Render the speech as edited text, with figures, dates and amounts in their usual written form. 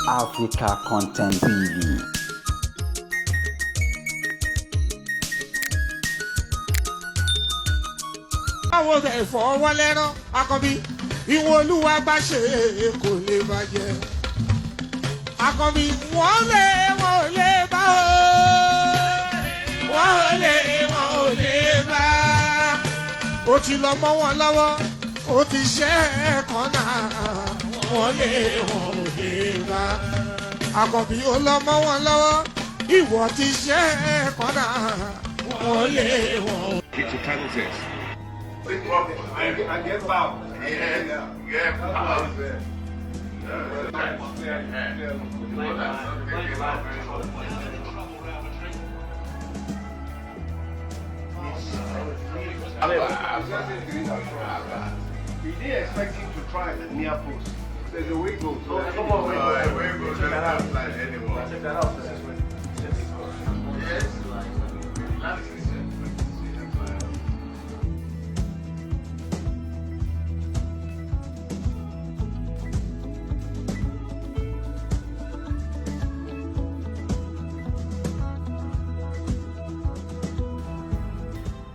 Africa Content TV. Báwo bẹ̀ fọwọ́ lẹ́rán akọbí ìwọ̀n olúwa bá ṣe kò lè bàjẹ́. Akọbí wọ́n lé wọn ò lè bá o, wọ́n lé wọn ò lè bá. Ó ti lọ mọ́ wọn lọ́wọ́, ó ti ṣẹ́ ẹ̀kan náà, wọ́n lé wọn ò lè bá. Akọbí ó lọ mọ́ wọn lọ́wọ́, ìwọ ti ṣẹ́ ẹ̀kan náà, wọ́n lé wọn ò. It's a title test. And get foul. Yeah, foul. He didn't expect him to try the near post. There's a way goes. Come on, wait, wait, check that out. Anymore.